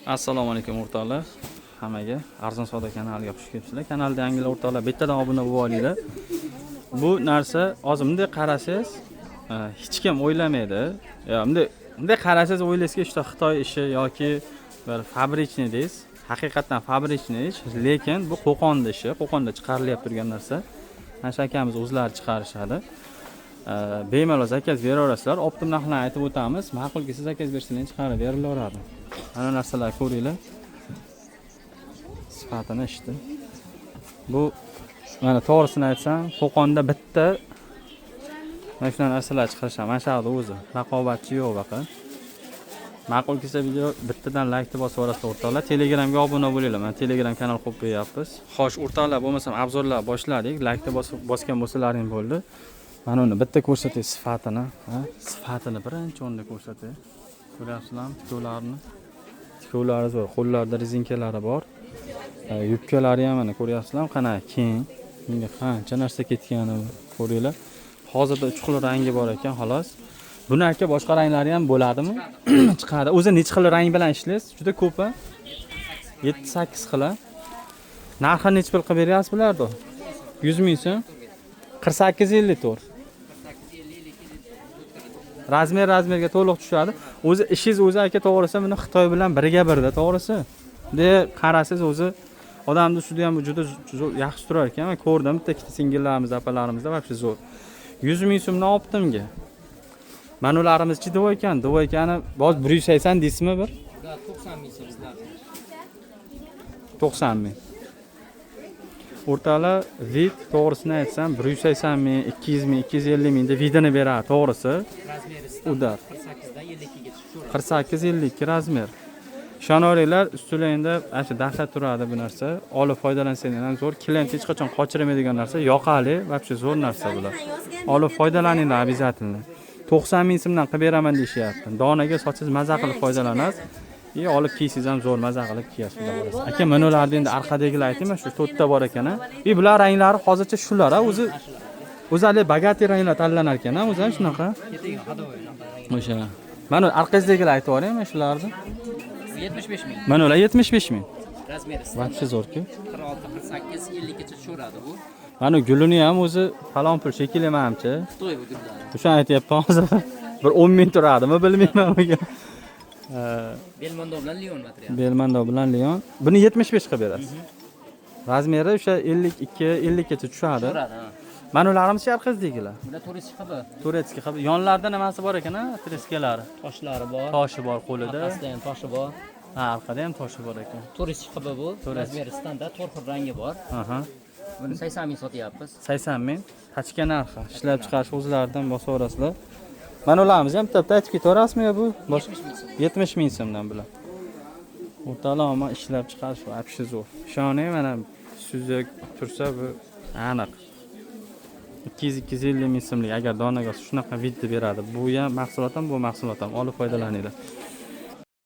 Assalomu alaykum, o'rtoqlar. Hammaga Arzon savdo kanaliga xush kelibsizlar. Kanalda yangilar, o'rtoqlar, bittadan obuna bo'lib olinglar. Bu narsa hozir bunday qarasangiz, hech kim o'ylamaydi. Yo, bunday qarasangiz o'ylaysizki, что Xitoy ishi yoki bir фабричный deysiz. Haqiqatdan фабричный ish, lekin bu Qo'qonda ishi, Qo'qonda chiqarilyapti turgan narsa. Mana shu akamiz o'zlari chiqarishadi. Bemalol заказ beraverasizlar. Оптом narxlarni aytib o'tamiz. Ma'qul kelsa, заказ bersanglar, chiqarib berilaveradi. Mana narsalar, ko'ringlar. Sifatini ishdi. Bu mana, to'g'risini aytsam, Qo'qonda bitta mana shunaqa narsalar chiqarishadi. Mana shu yerda o'zi raqobatchi yo'q baqa. Ma'qul kelsa video, bittadan laykni bosib yuborasizlar, o'rtoqlar. Telegramga obuna bo'linglar. Mana Telegram kanal qo'yib qo'yyapmiz. Xo'sh, o'rtoqlar, bo'lmasam обзор lar boshladik. Laykni bosib bosgan bo'lsalaring bo'ldi. Mana uni bitta ko'rsatay sifatini, ha? Sifatini birinchi o'rinda ko'rsatay. Ko'ryapsizlarmi tikuvlarni? Tikuvlari zo'r, qo'llarida rezinkalari bor. Yubkalari ham, mana, ko'ryapsizlarmi, qanaqa keng. Bunga qancha narsa ketgani ko'ringlar. Hozirda uch xil rangi bor ekan, xolos. Buni, aka, boshqa ranglari ham bo'ladimi? Chiqadi. O'zi necha xil rang bilan ishlaysiz? Juda ko'p, a? 7-8 xil, a? Narxi necha pul qilib beryapsiz bularni? 100 ming so'm. 48 54. Размер размер ga to'liq tushadi. O'zi ishingiz o'zi, aka, to'g'risi, buni Xitoy bilan birga birda, to'g'risi. De qarasangiz, o'zi odamni ustida ham bu juda zo'r, yaxshi turar ekan. Men ko'rdim bitta ikkita singillarimiz, opalarimizda вообще zo'r. 100 ming so'mdan optimga. Mana ularimiz-chi, двойка ni, двойка ni boz 180 deysizmi bir? Ular 90 ming so'm sizlar. 90 ming. O'rtoqlar, вид, to'g'risini aytsam, 180 ming, 200 ming, 250 ming deb вид ini beradi, to'g'risi. Размер i Удар. 48 dan 52 gacha tushadi. 48 52 размер. Ishonaveringlar, ustilaringda ana shu dahshat turadi bu narsa. Olib foydalansanglar ham zo'r. Klient hech qachon qochirmaydigan narsa, yoqali, вообще zo'r narsa bular. Olib foydalaninglar обязательно. 90 ming so'mdan qilib beraman deyishyapti. Donaga sotsangiz, maza qilib foydalanasiz. И olib kiysangiz ham zo'r, maza qilib kiyasiz, xudo xohlasa. Aka, mana ularni endi orqadagilar aytingmi, shu to'rtta bor ekan, a? И bular ranglari hozircha shular, a, o'zi o'zi haligi богатый ranglar tanlanar ekan, a, o'zi ham shunaqa. Ketadigan ходовой. O'sha. Mana orqangizdagilar aytib yuboring, mana shularni. 75 ming. Mana ular 75 ming. Размер i Вообще zo'r-ku. 46, 48, 50 gacha tushaveradi bu. Mana gulini ham o'zi falon pul shekilli, manimcha. Xitoy bu gullari. O'shani aytyapman hozir. Bir 10 ming turadimi, bilmayman bugun. Belmondo bilan Lion material. Belmando bilan Lion. Buni 75 qilib berasiz. Размер i o'sha 52, 50 gacha tushadi. Tushaveradi, ha. Mana ularimiz orqangizdagilar. Bular турецкий хлеб. Турецкий хлеб. Yonlarida nimasi bor ekan, a? Treskalari. Toshlari bor. Toshi bor qo'lida. Orqasida ham toshi bor. Ha, orqada ham toshi bor ekan. Турецкий хлеб bu. Турецкий. Размер i standart, to'rt xil rangi bor. Buni 80 ming sotyapmiz. 80 ming. Тачка narxi. Ishlab chiqarish o'zlaridan, bosaverasizlar. Mana ularimiz ham bitta bitta aytib ketaverasizmi yo bu? Bosh 70 ming so'm. 70 ming so'mdan bular. O'rtoqlar, ishlab chiqarish вообще zo'r. Ishoning, mana suzak tursa, bu aniq. 200-250 ming so'mlik agar donaga olsa, shunaqa вид ni beradi. Bu ham mahsulot ham, bu mahsulot ham, olib foydalaninglar.